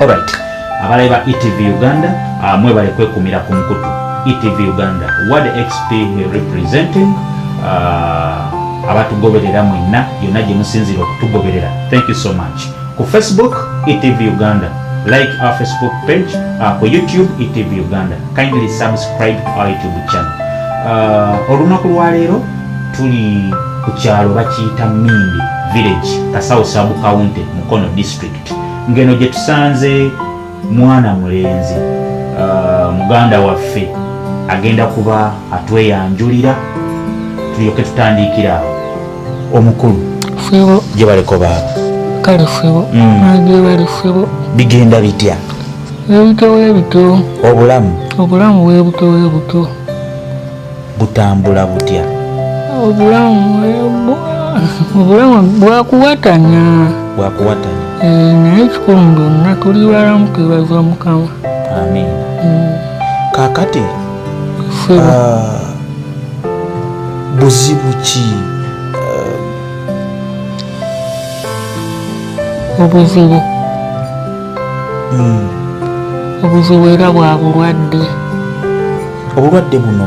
Alright, abalabi ba ETV Uganda, mwebale kwekumira ku mukutu ETV Uganda, Word XP representing, abatugoberera mwenna yonna gye musinzira okutugoberera, thank you so much. Ku Facebook, ETV Uganda, like our Facebook page. Ku YouTube, ETV Uganda, kindly subscribe to our YouTube channel. Olunaku lwaleero tuli ku kyalo bakiyita Mindi Village, Kasawo Sub County, Mukono District, ngeno gye tusanze mwana mulenzi, muganda waffe agenda kuba atweyanjulira tulyoke tutandikira awo. Omukulu. Ssebo. Gye baleko, baaba. Kale ssebo. Gyebale ssebo. Bigenda bitya? Ebito webito. Obulamu? Obulamu bwebuto bwebuto. Butambula butya? Obulamu bwakuwatanya. Bwakuwatanya. Eh, naye ekikulu mu byonna tuli balamu, twebaza Mukama. Amiina. Kaakati, Ssebo. Buzibu ki? Obuzibu, obuzibu era bwa bulwadde. Obulwadde buno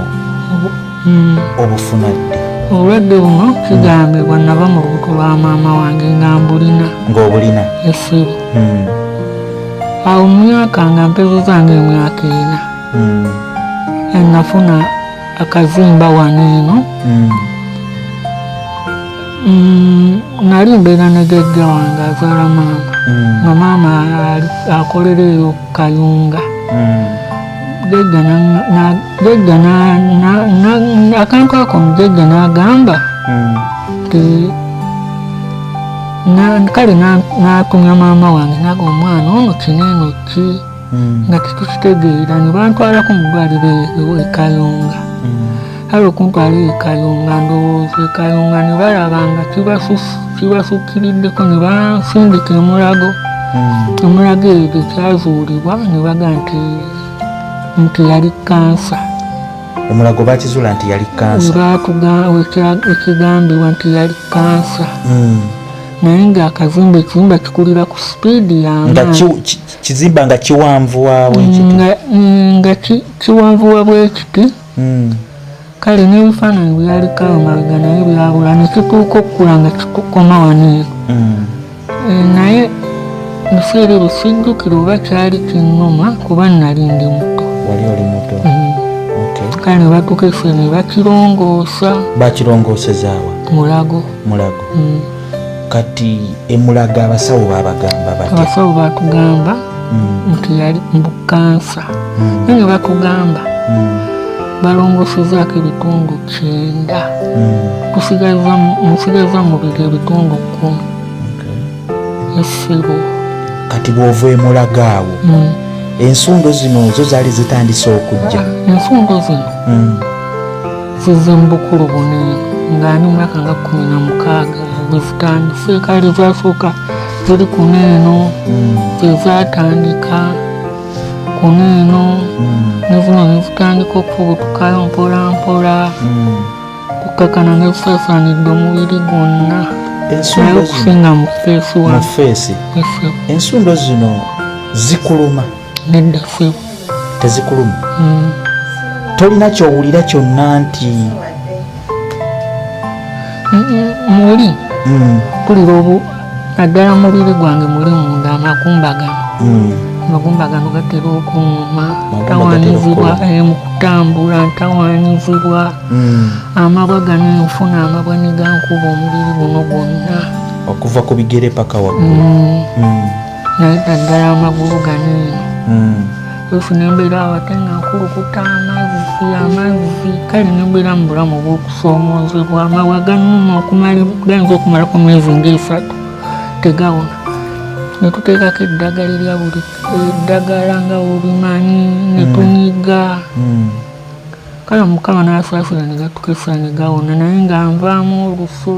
obufuna ddi? Obulwadde buno kigambibwa nava mu lubuto lwa maama wange nga mbulina. Ng'obulina? Ssebo. Awo mu myaka nga mpezezanga emyaka 4, nafuna akazimba wano eno. Nali mbeera ne jjajja wange azaala maama, nga maama akolera eyo Kayunga. Jjajja jjajja akantu ako jjajja n'agamba nti kale n'atumya maama wange naga omwana ono kino eno ki, nga tetukitegeera, ne bantwalako mu ddwaliro e Kayunga. Kale okuntwala e Kayunga, ndowooza e Kayunga ne balaba nga kibasukkiriddeko, ne bansindika Emulago. Emulago eyo gye kyazuulibwa, ne baga nti yali kansa. Emulago bakizuula nti yali kansa? Ekigambibwa nti yali kansa, naye ng'akazimba, ekizimba kikulira ku sipiidi Nga y'amaanyi. Kizimba nga kiwanvuwa bwekiti? Nga kiwanvuwa bwe kiti. Kale n'ebifaananyi byaliko awo mabega naye byabula, ne kituuka okukula nga kikoma wano eno. Eh, naye biseera ebyo sijjukira oba kyali kinnuma kuba nali ndi muto. Wali oli muto. Kale ne batuuka efe ne bakirongoosa. Bakirongosezaawa? Mulago. Mulago. Mm. Kati Emulago abasawo babagamba batya? Abasawo batugamba nti yali mbu kansa, naye ne batugamba balongoosezaako ebitundu 90, musigaza mubiri ebitundu 10. Ssebo. Kati bw'ova Emulago awo, ensundo zino zo zaali zitandise okujja? Ensundo zino zize mu bukulu buno eno, nga ndi myaka nga 16 bwe zitandise. Kale zasooka ziri kuno eno, zezatandika kuno eno, ne zino ne zitandika okufubutukayo mpola mpola, kukkakana nga zisaasaanidde omubiri gwonna, naye Ensundo zino okusinga mu face. Mu Wa face? Ssebo. Ensundo zino zikuluma? Nedda ssebo. Tezikuluma? Tolina kyowulira kyonna nti Muli mpulira obu naddala mubiri gwange muli munda, amagumba gano. Amagumba gano gatera okuŋŋuma. Amagumba gatera Ntawanyizibwa okukuluma. Mu kutambula ntawanyizibwa. Amabwa gano, nfuna amabwa ne gankuba omubiri guno gwonna. Okuva ku bigere paka waggulu? Naye naddala amagulu gano eno. Oluusi nembeera awo ate nga nkulukuta amazzi, amazzi. Kale nembeera mu bulamu obw'okusoomoozebwa. Amabwa gannuma okumala, gayinza okumalako myezi nga 3 tegawona, ne tuteekako eddagala erya buli eddagala nga wobimanyi, ne tunyiga. Kale Mukama n'asaasira ne gatukesa ne gawona, naye nga nvaamu olusu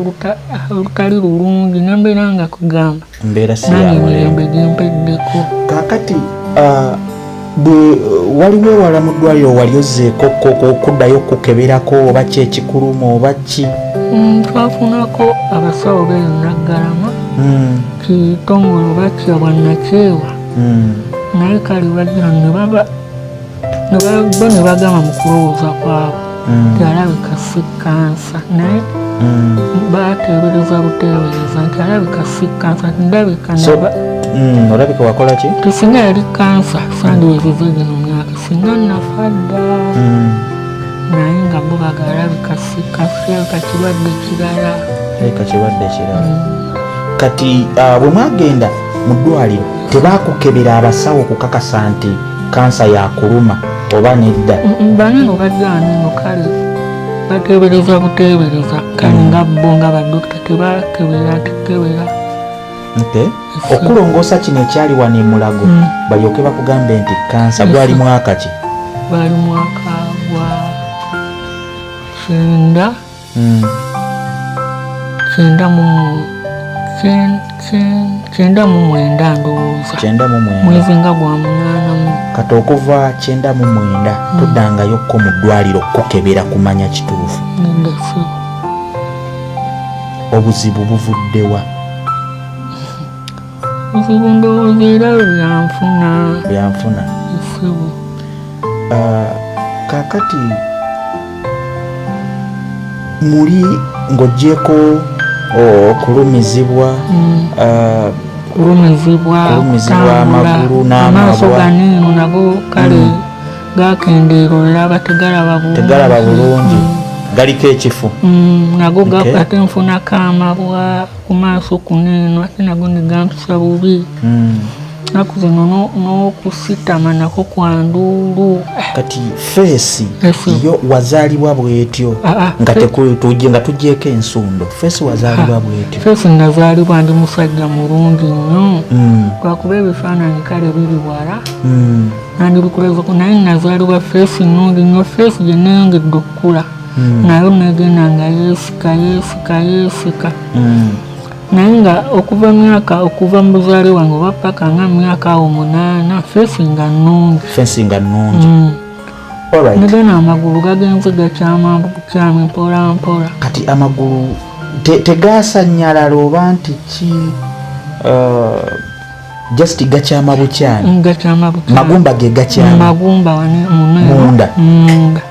olutali lulungi, nembeera nga kugamba Mbeera si nange ya mulembe. Emirembe gimpeddeko. Kaakati bwe waliwo ewala mu ddwaliro wali ozzeeko okuddayo okukeberako oba ki ekikuluma oba ki? Twafunako abasawo beeyo Naggalama. kitongole oba kya bwannakyewa. Naye kale bagira ne baba bo ne bagamba mu kulowooza kwabwe nti alabika si kansa, naye bateebereza buteebereza nti alabika si kansa, nti ndabika olabika wakola ki? Nti singa yali kansa sandiwezeza gino myaka singa nafa dda. Naye nga bo bagala alabika si kansa, kirabika kirwadde kirala. Kirabika kirwadde kirala. Kati bwe mwagenda mu ddwaliro tebaakukebera abasawo okukakasa nti kansa yakuluma oba nedda? Baneno bajja neno kale bateebereza buteebereza, kale nga bo nga badokita tebakebera ntikebera. Okulongoosa kino ekyali wano e Mulago balyoke bakugambe nti kansa, gwali mwaka ki? Gwali mwaka gwa 99 ndowooza. 99. Mwezi nga gwa 8. Kati okuva 99 tuddangayokko mu ddwaliro kukebera kumanya kituufu. Obuzibu buvudde wa? Obuzibu ndowooza era byanfuna. Byanfuna. Kaakati muli ng'oggyeko okulumizibwa, kulumizibwa, kulumizibwa amagulu n'amabwa, amaaso gano eno nago kale gakendeera, olaba tegalaba bulungi. Tegalaba bulungi, galiko ekifu. Nago ate nfunako amabwa ku maaso kuno eno, ate nago ne gampisa bubi. Naku zino n'okusitama nako kwa nduulu. Kati face yo wazaalibwa bwetyo? Nga tugyeko ensundo, face wazaalibwa bwetyo? Face nazaalibwa ndi musajja mulungi nnyo, lwakuba ebifaananyi kale biri wala nandibikulezaku, naye nazaalibwa face nnungi nnyo. Face gye neyongedde okukula nayo negenda nga yeesika yeesika yeesika, naye nga okuva myaka okuva mu buzaale wange oba paka nga myaka awo 8 face nga nnungi. Face nga nnungi. Negana amagulu gagenze gakyama bukyami mpola mpola. Kati amagulu tegasanyalala oba nti ki just gakyama bukyami? Gakyama bukyami. Magumba ge gakyama? Magumba munda. Munda.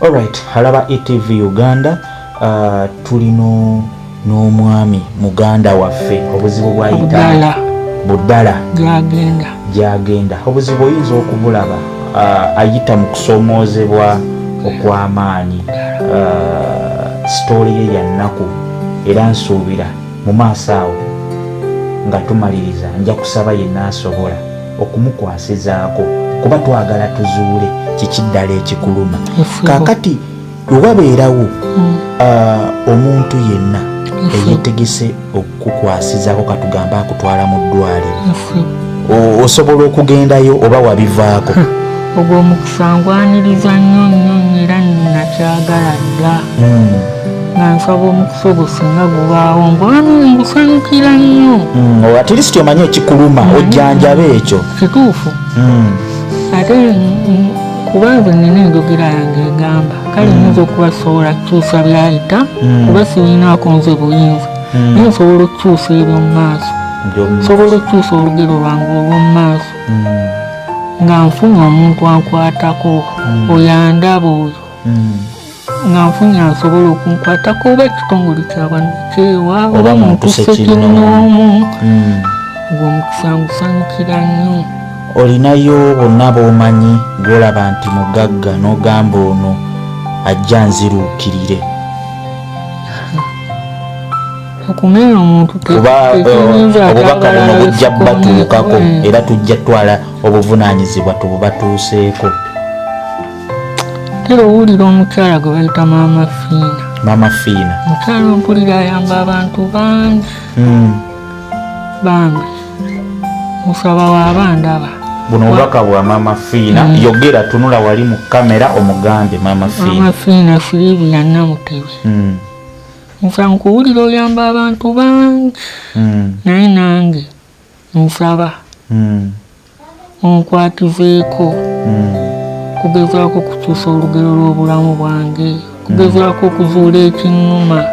Alright, alaba ETV Uganda, tulino n'omwami muganda waffe obuzibu bwayita Buddala gyagenda. Obuzibu oyinza okubulaba, ayita mu kusoomoozebwa okw'amaanyi. Sitooli ye ya nnaku, era nsuubira mu maaso awo nga tumaliriza nja kusaba yenna asobola okumukwasizaako, kuba twagala tuzuule kiki ddala ekikuluma. Kaakati wewabeerawo omuntu yenna eyetegese okukukwasizaako, katugambe akutwala mu ddwaliro, osobola okugendayo oba wabivaako? Ogwo omukisa ngwaniriza nnyo nnyo nnyo, era nakyagala dda. Nga nsaba omukisa ogwo singa gubaawo ngusanyukira nnyo. At least omanye ekikuluma, ojjanjabe ekyo. Kituufu. Ate kuba nze nina enjogera yange egamba kale nyinza okuba sobola kukyusa byayita, kuba sirinaako nze buyinza, naye nsobola okukyusa eby'omu maaso, nsobola okukyusa olugero lwange olw'omu maaso nga nfunye omuntu ankwatako, oyo andaba oyo, nga nfunye asobola okunkwatako, oba ekitongole kya bannakyewa oba muntu ssekinnoomu. Ogwo omukisa ngusanyukira nnyo. Olinayo bonna b'omanyi gw'olaba nti mugagga n'ogamba ono ajja nziruukirire? Okumenya omuntu kuba obubaka buno bujja bubatuukako, era tujja twala obuvunaanyizibwa tububatuuseeko. Tera owulira omukyala gwe bayita Maama Fiina. Maama Fiina mukyala ompulira ayamba abantu bangi. Bambi musaba waaba ndaba. Buno obubaka bwa Maama Fiina. Yogera, tunula wali mu kamera omugambe Maama Fiina. Maama Fiina Silivia Namutebi, nsaba nkuwulira oyamba abantu bangi, naye nange nsaba onkwatizeeko kugezaako okukyusa olugero lw'obulamu bwange, kugezaako okuzuula ekinnuma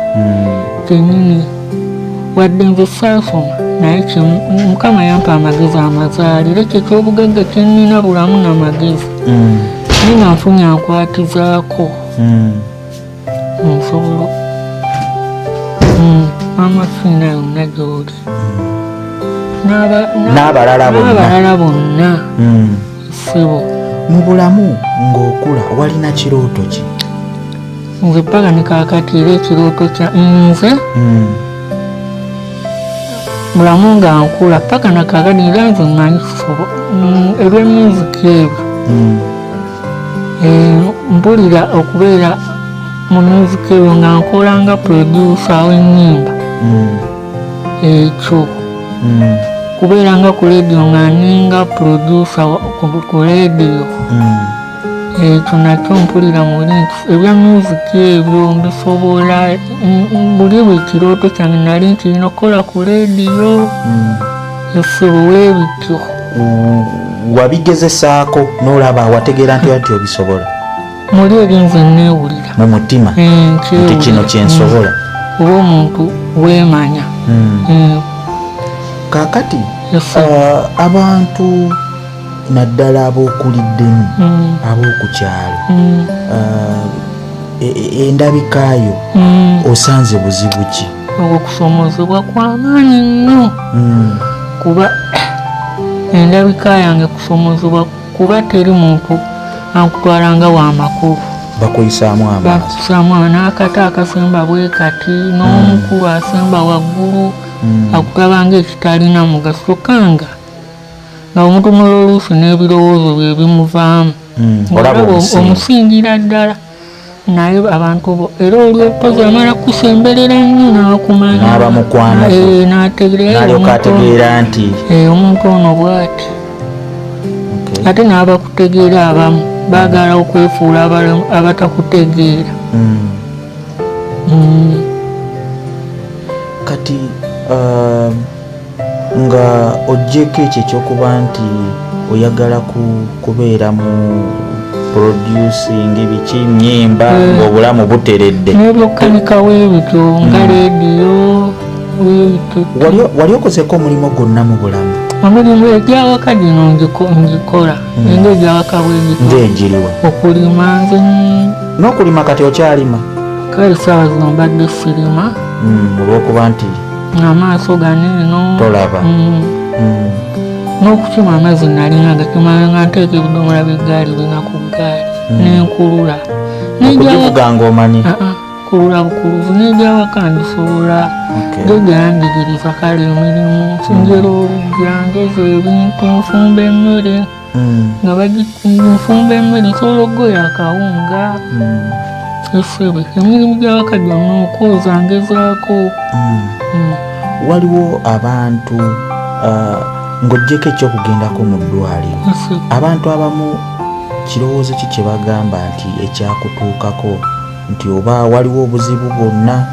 kyennyini. Wadde nze saasoma, naye Mukama yampa amagezi amazaalire, ekyo ekyobugagga kyennina bulamu namagezi. Naye nga nfunye ankwatizaako, nsobola. Maama Fiina yonna gy'oli, n'abalala bonna. N'abalala bonna, ssebo. Mu bulamu ng'okula walina kirooto ki? Nze paka ne kaakati era ekirooto kya nze bulamu nga nkula paka na kaakati, era nze mmanyi ebyemyuziki ebyo. Mpulira okubeera mu myuziki ebyo nga nkola nga producer w'ennyimba, ekyo kubeera nga ku leediyo nga ninga producer ku leediyo, ekyo nakyo mpulira muli nti ebya myuziki ebyo mbisobola. Buli buli kirooto kyange nali nkirina okukola ku leediyo, essebo weebityo. Wabigezesaako n'olaba, wategeera nti obisobola? Muli eri nze neewulira mu mutima nti kino kyensobola. Oba omuntu weemanya. Kaakati abantu naddala ab'okuliddemu, ab'oku kyalo, endabikayo osanze buzibu ki? Okwo kusomozebwa kwamaanyi nnyo, kuba endabika yange kusomozebwa, kuba teri muntu ankutwala nga wamakulu. Bakuyisaamu amaaso. Bakusaamu n'akata akasemba bwe kati, n'omukulu asemba waggulu, akutaba nga ekitalina mugaso, kyokka nga omutunula oluusi n'ebirowoozo bye bimuvaamu. Olaba Olaba omusinga. Omusingira ddala, naye abantu bo era olwokozi amala kusemberera nnyo n'akumanya. N'aba mukwano gwo. N'ategeera n'alyoka omuntu ategeera nti omuntu ono bw'ati. Ate n'abakutegeera abamu baagala okwefuula abatakutegeera. Kati nga oggyeko ekyo ekyokuba nti oyagala kubeera mu producing biki nyimba, ng'obulamu buteredde, n'ebyokkanika weebityo nga leediyo weebityo. Wali okozeeko omulimu gwonna mu bulamu? Emirimu egyawaka gino ngikola, enga egyawaka bwegito. Ng'egiriwa? Okulima nze. N'okulima kati okyalima? Kale saawa zino mbadde sirima. Olw'okuba nti amaaso gano eno Tolaba. N'okukima amazzi nalina gakima, nga nteeka ebidomola by'eggaali bina ku ggaali nenkulula. Okugivuga ng'omanyi? Ah, ah, kulula bukuluzi, n'egyawaka ndisobola. Jjajja yanjigiriza kale emirimu, njera olugya, njoza ebintu, nfumba emmere, nga nfumba emmere, nsobola okugoya akawunga, essebe, emirimu gy'awaka gyonna, okwoza ngezaako. Waliwo abantu, ng'oggyeko ekyokugendako mu ddwaliro, Essebe. abantu abamu kirowoozo ki kye bagamba nti ekyakutuukako, nti oba waliwo obuzibu bwonna,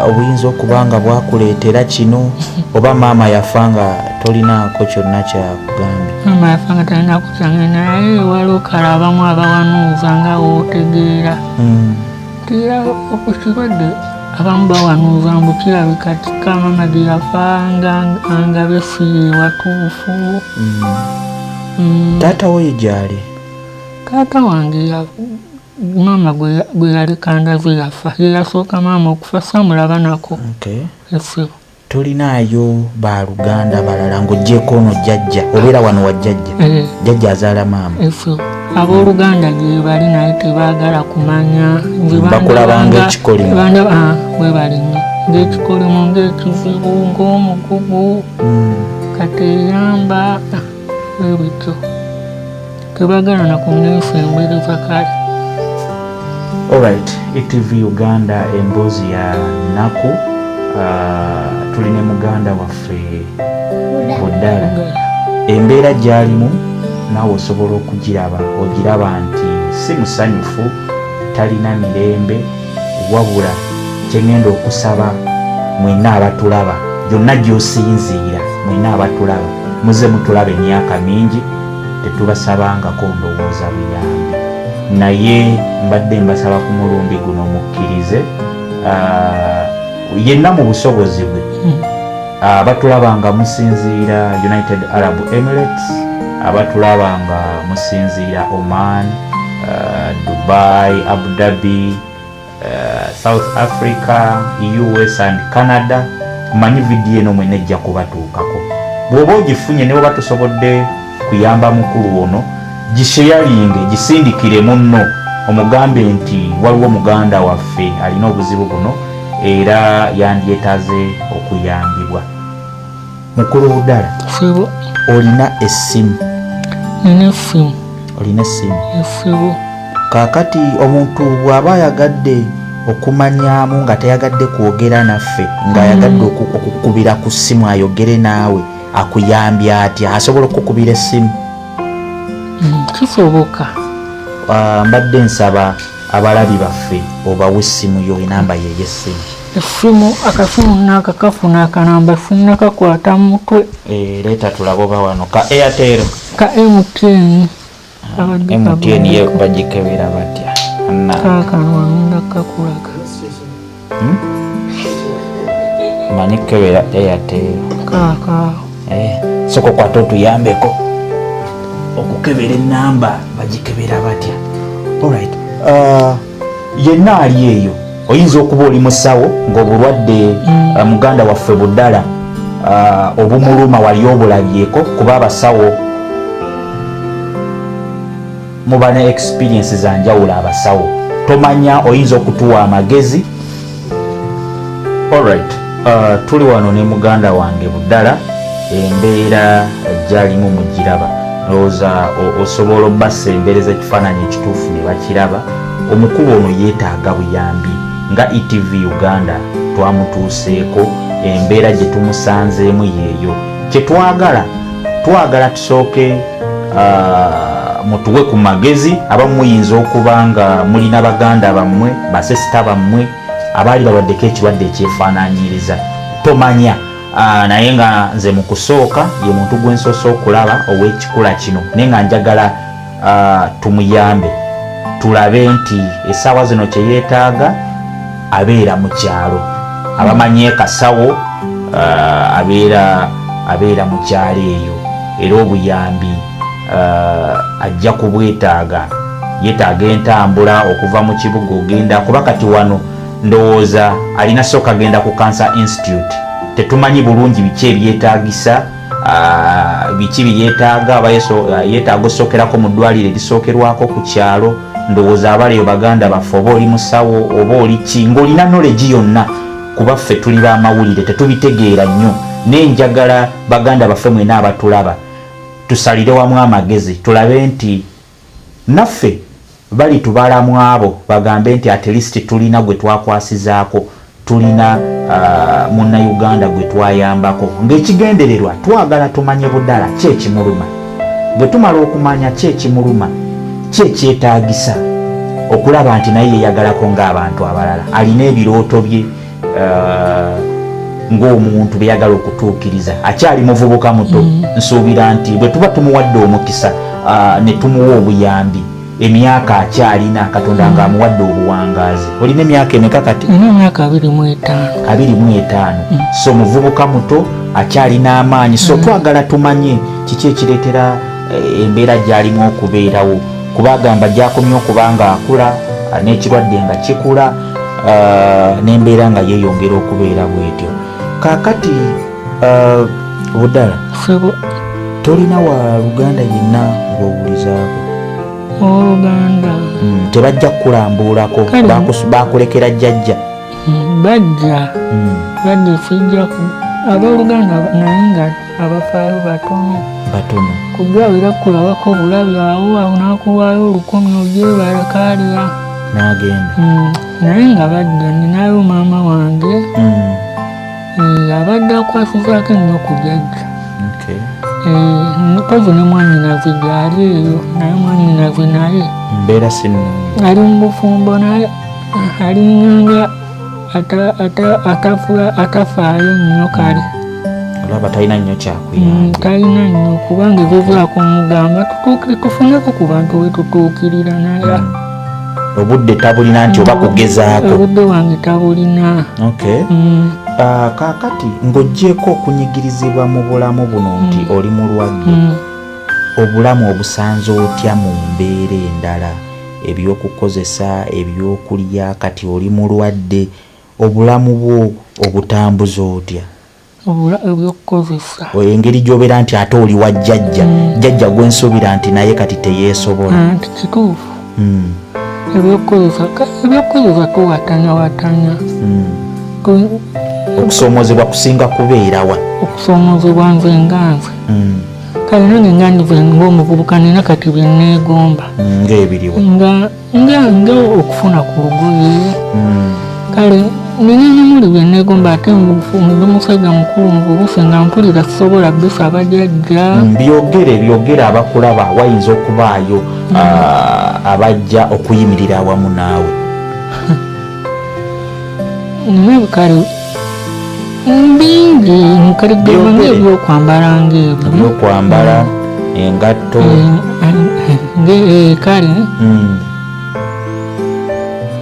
obuyinza okuba nga bwakuleetera kino, oba maama yafa nga tolinaako kyonna kyakugambye? Maama yafa nga talina kukyange, naye waliwo kale abamu abawanuuza nga wootegeera nti era okukirwadde abamu bawanuuza mbu kirabika kika maama gye yafa nga angabe si ye watuufu. Taata wo ye gyali? Taata wange maama gwe yaleka ndaze yafa, ye yasooka maama okufa, samulaba nako. Essebo. Tolinaayo baluganda balala ng'oggyeko ono jjajja? Obeera wano wa jjajja? Eh. Jjajja azaala maama? Essebo, abooluganda gye bali naye tebaagala kumanya. Nze Bakulaba ng'ekikolimo. Ah, bwe bali nnyo, ng'ekikolimo, ng'ekizibu, ng'omugugu, kati eyamba, ah, bwe bityo tebaagala na kunneesembereza kale. Alright, ETV Uganda, emboozi ya nnaku. Tuli ne muganda waffe Buddala. Embeera gy'alimu naawe osobola okugiraba, ogiraba nti si musanyufu, talina mirembe. Wabula kyeŋŋenda okusaba mwenna abatulaba gyonna gy'osinziira, mwenna abatulaba, muze mutulaba emyaka mingi, tetubasabangako ndowooza buyambi, naye mbadde mbasaba ku mulundi guno mukkirize, yenna mu busobozi bwe. Abatulaba nga musinziira United Arab Emirates, abatulaba nga musinziira Oman, Dubai, Abu Dhabi, South Africa, US and Canada, manyi vidiyo eno mwena ejja kubatuukako. Bw'oba ogifunye ne bweba tusobodde kuyamba mukulu ono, gisheyalinge, gisindikire munno, omugambe nti waliwo muganda waffe alina obuzibu buno era yandyetaaze okuyambibwa. Mukulu Budala, Ssebo. olina essimu? Nina essimu. Olina essimu? Essimu. Kaakati omuntu bw'aba ayagadde okumanyaamu nga tayagadde kwogera naffe, ng'ayagadde okukubira ku ssimu ayogere naawe, akuyambye atya? Asobola okukubira essimu? Kisoboka. Mbadde nsaba abalabi baffe obawe essimu yo, enamba ye ey'essimu. Essimu, akasimu nakakafuna, akanamba sinnakakwata mu mutwe. Leeta tulabe oba wano ka Airtel. Ka MTN. MTN ye bagikebera batya? Kaakano wano kakulaga. Manyi kukebera Airtel. Kaakaawo. Sooka okwate otuyambeko okukebera enamba bagikebera batya. Alright. Yenna ali eyo oyinza okuba oli musawo ng'obulwadde muganda waffe Budala obumuluma wali obulabyeko, kuba abasawo muba ne experience za njawulo. Abasawo tomanya, oyinza okutuwa amagezi. Alright, tuli wano ne muganda wange Budala, embeera gyalimu mugiraba. Ndowooza osobola obbasembereza ekifaananyi ekituufu ne bakiraba. Omukulu ono yeetaaga buyambi. Nga ETV Uganda twamutuuseeko, embeera gye tumusanzeemu yeeyo. Kyetwagala, twagala tusooke mutuwe ku magezi. Abamu muyinza okuba nga mulina baganda bammwe, basesita bammwe abaali balwaddeko ekirwadde ekyefaanaanyiriza, tomanya. Naye nga nze mu kusooka ye muntu gwe nsoose okulaba ow'ekikula kino, naye nga njagala tumuyambe tulabe nti essaawa zino kye yeetaaga. Abeera mu kyalo, abamanyi ekasawo, abeera mu kyalo eyo, era obuyambi ajja kubwetaaga. Yeetaaga entambula okuva mu kibuga ogenda, kuba kati wano ndowooza alina sooka agenda ku Cancer Institute. Tetumanyi bulungi biki ebyetaagisa, biki byeyeetaaga, aba yeetaaga osookerako mu ddwaliro erisookerwako ku kyalo. Ndowooza abaleyo baganda baffe, oba oli musawo oba oli ki ng'olina knowledge yonna, kuba ffe tuli bamawulire tetubitegeera nnyo, naye njagala baganda baffe mwena abatulaba tusalire wamu amagezi, tulabe nti naffe bali tubalamu abo bagambe nti at least tulina gwe twakwasizaako, tulina munnayuganda gwe twayambako. Ng'ekigendererwa twagala tumanye Budala ki ekimuluma. Bwe tumala okumanya ki ekimuluma, ki ekyetaagisa okulaba nti naye yeeyagalako ng'abantu abalala, alina ebirooto bye ng'omuntu byeyagala okutuukiriza, akyali muvubuka muto. Nsuubira nti bwe tuba tumuwadde omukisa ne tumuwa obuyambi, emyaka akyalina, Katonda ng'amuwadde obuwangaazi. Olina emyaka emeka kati? Nina emyaka 25. 25, so muvubuka muto akyalina amaanyi. So twagala tumanye kiki ekireetera embeera gy'alimu okubeerawo, kuba agamba gyakomye okuba nga akula n'ekirwadde nga kikula, n'embeera nga yeeyongera okubeera bwetyo. Kaakati Budala, Ssebo. tolina wa luganda yenna gw'owulizaako? Oluganda? Tebajja kukulambuulako? Kale. Bakulekera jjajja? Bajja. Bajja, sijja abooluganda, naye nga abafaayo batono. Batono. Kugawira kulabako bulabi awo awo n'akuwaayo 1,000 ogyebala kaalya. N'agenda. Naye nga bajja, ninayo maama wange. Abadde akwasizaako ennyo ku jjajja. Mpozi ne mwannyinaze gy'ali eyo, naye mwannyinaze naye Mbeera si nnungi. Ali mu bufumbo, naye alinganga atafaayo nnyo kale. Olaba talina nnyo kyakuyamba. Talina nnyo, kubanga egezaako omugamba tutuukire tufuneko ku bantu we tutuukirira, naye Obudde tabulina nti oba kugezaako. Obudde wange tabulina. Kaakati ng'oggyeeko okunyigirizibwa mu bulamu buno nti oli mulwadde, obulamu obusanze otya mu mbeera endala, ebyokukozesa, ebyokulya? Kati oli mulwadde, obulamu bwo obutambuza otya? Ebyokukozesa. Engeri gy'obeera nti ate oli wa jjajja, jjajja gwensuubira nti naye kati teyeesobola. Nti kituufu. Ebyokukozesa tuwatanya watanya. Okusoomozebwa kusinga kubeerawa? Okusoomozebwa nze nga nze, kale nange nga ndive ng'omuvubuka, nina kati bye neegomba. Ng'ebiriwa? Nga okufuna ku lugoye. Kale nina nemuli bye neegomba, ate ndi musajja mukulu nvubuse, nga mpulira sisobola bisaba jjajja. Byogere, byogere abakulaba, wayinza okubaayo abajja okuyimirira awamu naawe. Nina kale bingi kale gamba Byogere. Ng'ebyokwambala ng'ebyo. Ebyokwambala, engatto. Kale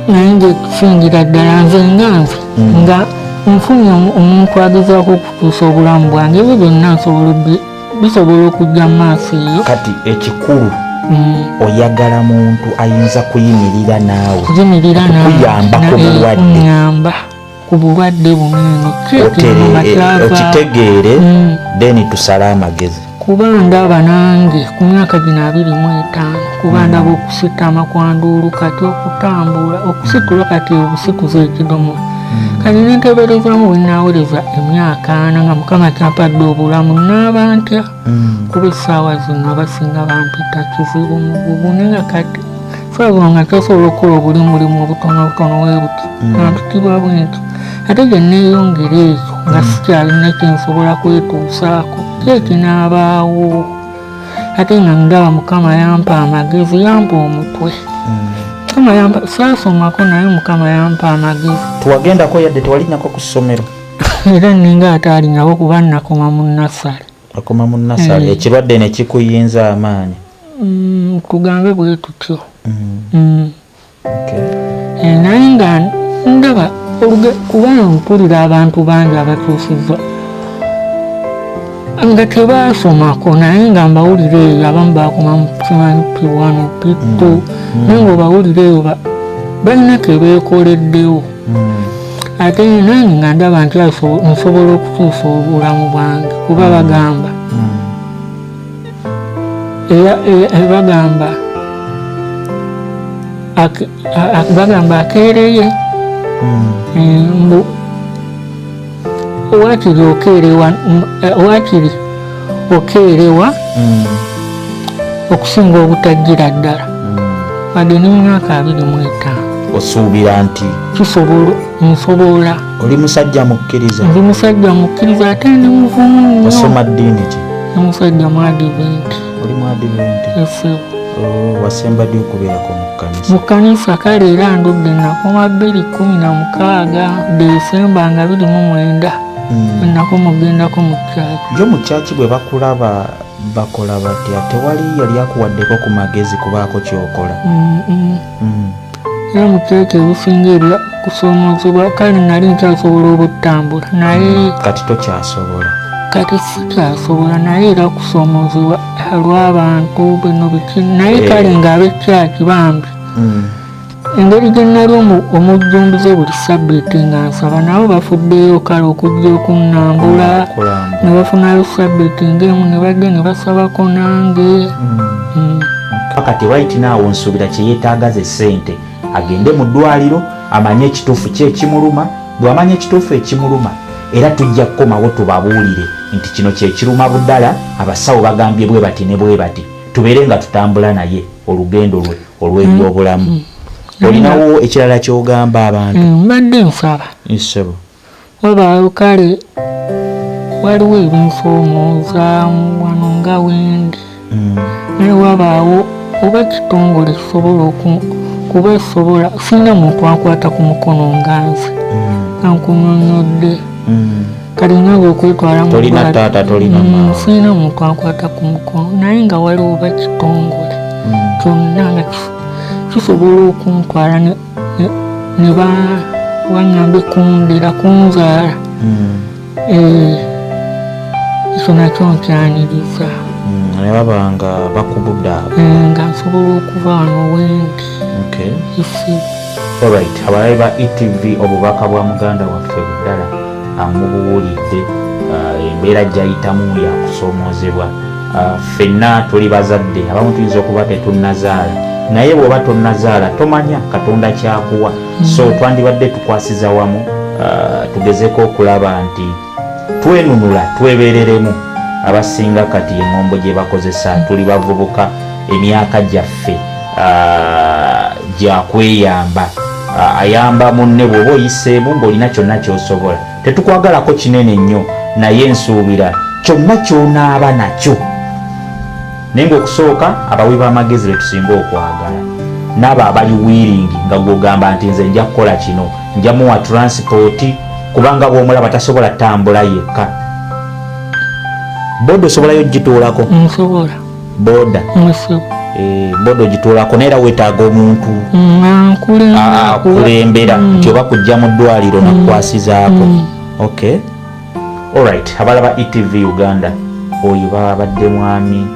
naye nze kusingira ddala nze nga nze nga nfunye omuntu agezaako okutuusa obulamu bwange, ebyo byonna nsobola bisobola okujja mu maaso eyo. Kati ekikulu, oyagala muntu ayinza kuyimirira naawe, kuyimirira okukuyamba ku bulwadde. Kunyamba ku bulwadde buno eno kyekinuma kyava. Okitegeere, then tusale amagezi. Kuba ndaba nange ku myaka gino 25, kuba ndaba okusitama kwanduulu, kati okutambula, okusitula, kati obusituza ekidomola. Kati nenteberezamu bwe naawereza emyaka 40 nga Mukama kyampadde obulamu, naaba ntya? Kuba essaawa zino abasinga bampita kizibu mugugu, naye nga kati saawa zino nga kyasobola okukola obuli mulimu obutono obutono webuti, nga mpitibwa bwe nti, ate gye neeyongera ekyo nga sikyalina kyensobola kwetuusaako, ki ekinaabaawo? Ate nga ndaba Mukama yampa amagezi, yampa omutwe, Mukama yampa, saasomako naye Mukama yampa amagezi. Tuwagendako yadde tewalinyako ku ssomero? Era ninga ate alinyawo, kuba nakoma mu nursery. Akoma mu nursery? Ekirwadde ne kikuyinza amaanyi? Tugambe bwe tutyo. Okay. Naye nga ndaba kuba mpulira abantu bangi abatuusizza nga tebaasomako, naye nga mbawulira eyo abamu bakoma mu simanyi P1, P2, naye nga obawulira eyo balina kebeekoleddewo. Ate nange nga ndaba nti nsobola okutuusa obulamu bwange, kuba bagamba era bagamba bagamba akeereye. Mbu waakiri okeerewa, waakiri okeerewa okusinga obutajjira ddala. Wadde n'emyaka 25. Osuubira nti Kisobola, nsobola. Oli musajja mukkiriza? Ndi musajja mukkiriza, ate ndi muvumu nnyo. Osoma ddiini ki? Ndi musajja mu Adiventi. Oli mu Adiventi? Efewo. Oh, wasemba ddi okubeerako mu kkanisa? Mu kkanisa kale era ndudde, nakoma 2016 Desemba nga 29. Nakoma ogendako mu kyaki. Yo mu kyaki bwe bakulaba bakola batya? Tewali yali akuwaddeko ku magezi kubaako kyokola? Era mu kyaki ebisinga ebya kusoomozebwa, kale nali nkyasobola obutambula naye Kati tokyasobola? Kati sikyasobola, naye era kusoomozebwa olw'abantu bino biki, naye kale ng'abekyaki bambi, engeri gye nali omujjumbize buli sabbiiti nga nsaba, nabo bafuddeyo kale okujja okunnambula. Kulambula. Ne bafunayo sabbiiti ng'emu ne bajja ne basabako nange. Kati right now nsuubira kyeyeetaaga ze ssente, agende mu ddwaliro amanye ekituufu ki ekimuluma. Bw'amanya ekituufu ekimuluma, era tujja kukomawo tubabuulire nti kino kyekiruma Budala, abasawo bagambye bwe bati ne bwe bati, tubeere nga tutambula naye olugendo lwe olw'ebyobulamu. Olinawo ekirala ky'ogamba abantu? Mbadde nsaba Ssebo. wabaawo kale waliwo ebinsoomooza wano nga wendi, naye wabaawo oba kitongole kisobola kuba sobola, sirina muntu ankwata ku mukono nga nze nga nkunyonyodde. Kati nange okwetwala mu Tolina ddwaliro- taata, tolina maama. Sirina muntu ankwata ku mukono, naye nga waliwo oba kitongole kyonna nga kisobola okuntwala ne baŋŋambe kundera, kunzaala. Eh, ekyo nakyo nkyaniriza. Naye baba nga bakubudaabuda. Eh, nga nsobola okuva wano wendi. Isi. Alright, abalabi ba ETV, obubaka bwa muganda waffe Budala amubuwulidde. Embeera gyayitamu yakusoomoozebwa. Ffenna tuli bazadde, abamu tuyinza okuba tetunnazaala, naye bw'oba tonnazaala tomanya Katonda kyakuwa. So twandibadde tukwasiza wamu, tugezeko okulaba nti twenunula, twebereremu. Abasinga kati eŋŋombo gye bakozesa, tuli bavubuka, emyaka gyaffe gyakweyamba. Ayamba munne bw'oba oyiseemu ng'olina kyonna ky'osobola. Tetukwagalako kinene nnyo, naye nsuubira kyonna ky'onaaba nakyo. Naye ng'okusooka abawi b'amagezi betusinga okwagala, n'abo abali willing, nga gwogamba nti nze nja kukola kino, nja muwa transport, kubanga bw'omulaba tasobola tambula yekka. Boda osobolayo gituulako? Nsobola. Boda? Nsobola. Boda ogituulako, naye era weetaaga omuntu akulembera nti oba kujja mu ddwaliro nakukwasizaako. Okay, alright, abalaba ETV Uganda, oyo babadde mwami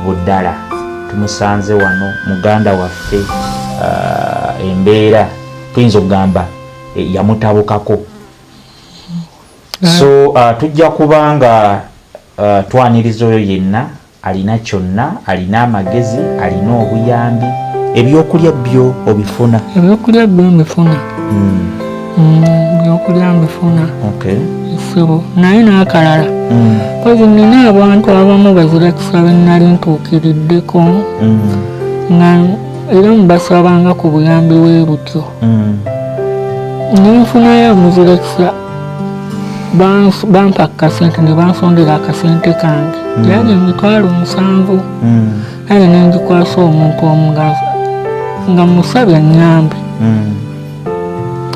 Budala, tumusanze wano, muganda waffe. Embeera tuyinza okugamba yamutabukako. So tujja kuba nga twaniriza oyo yenna alina kyonna, alina amagezi, alina obuyambi. Ebyokulya byo obifuna? Ebyokulya byo mbifuna. Ebyokulya mbifuna. Ssebo, naye n'akalala, kozi nina abantu abamu bazirakisa be nali ntuukiriddeko, nga era mubasabanga ku buyambi bwe butyo. Nenfunayo omuzirakisa, bampa akasente ne bansondera akasente kange, yali 70,000. Kale nengikwasa omuntu omu nga musabye nyambe.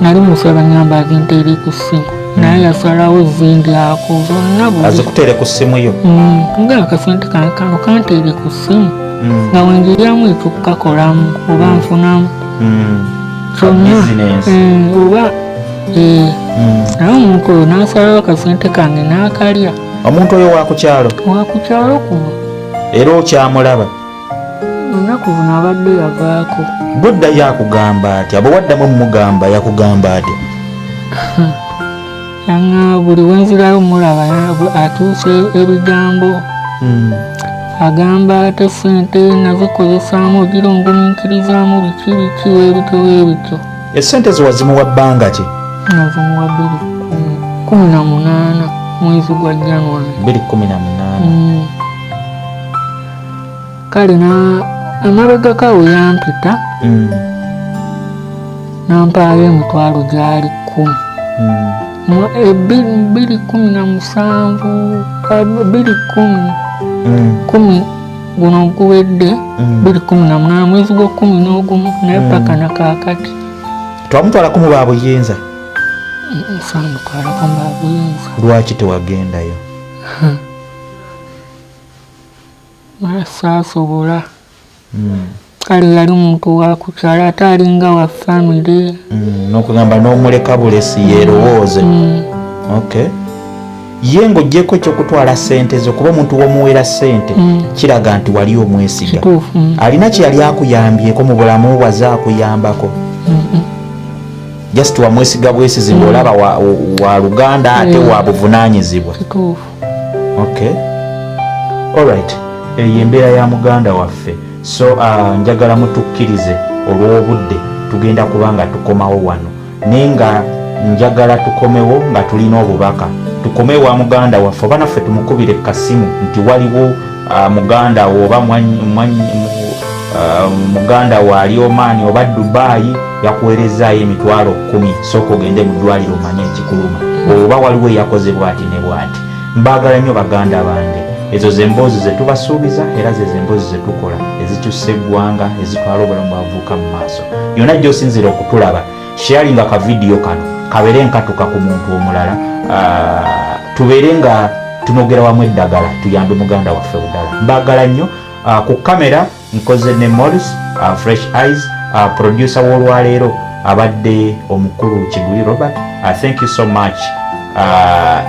Nali musaba nyambe azinteere ku ssimu, naye yasalawo zindyako zonna buli. Azikuteere ku ssimu yo? Nga akasente kange kano kanteere ku ssimu, nga wenjiryamu ekyokukakolamu oba nfunamu kyonna. Business. Oba naye omuntu oyo n'asalawo akasente kange n'akalya. Omuntu oyo wakukyalo? Wakukyalo kuno. Era okyamulaba? Olunaku luno abadde yavaako. Budda yakugamba atya? Bwe waddamu mugamba, yakugamba atya? Yaŋŋamba buli wenzirayo mulaba atuuse ebigambo. Agamba ate sente nazikozesaamu ogira ongumiikirizaamu biki biki webityo webityo. Esente zo wazimuwa bbanga ki? Nazimuwa 2018, mwezi gwa January. 2018. Kale na amabega kawo yampita, nampaayo 100,000. 2017, 20 10 guno guwedde, 2018, mwezi gwa 11, naye paka nakaakati. Twamutwalako mu babuyinza? Samutwalako mu babuyinza. Lwaki tewagendayo? Saasobola. Kale yali muntu wakukyalo, ate alinga wa famire. N'okugamba n'omuleka bulesi yeerowooze. Okay, ye ng'oggyeko ekyokutwala ssente zo, kuba omuntu w'omuweera ssente kiraga nti wali omwesiga. Kituufu. Alina kye yali akuyambyeko mu bulamu bwaze akuyambako? Just wamwesiga bwesizi, ng'olaba wa luganda ate wa buvunaanyizibwa. Kituufu. Okay, alright, eyo embeera ya muganda waffe. So njagala mutukkirize, olw'obudde tugenda kuba nga tukomawo wano, naye nga njagala tukomewo nga tulina obubaka. Tukome wa muganda waffe, oba naffe tumukubire kasimu nti waliwo muganda wo oba muganda wo ali Omaani oba Dubayi yakuweerezaayo 10,000, sooka ogende mu ddwaliro omanye ekikuluma, oba waliwo eyakoze bwati ne bwati. Mbaagala nnyo baganda bange. Ezo ze mboozi ze tubasuubiza, era ze ze mboozi ze tukola ezikyusa eggwanga, ezitwala obulamu bwavuuka mu maaso. Yonna gy'osinziira okutulaba, sharinga ka vidiyo kano kabeere nkatuka ku muntu omulala, tubeere nga tunogera wamu eddagala, tuyambe muganda waffe Budala. Mbaagala nnyo. Ku kamera nkoze ne Morris, Fresh Eyes. Producer w'olwaleero abadde omukulu Kiguli Robert. Thank you so much.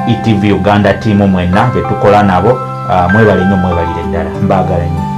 Etv Uganda team mwenna betukola nabo, mwebale nnyo, mwebalire ddala, mbaagala nnyo.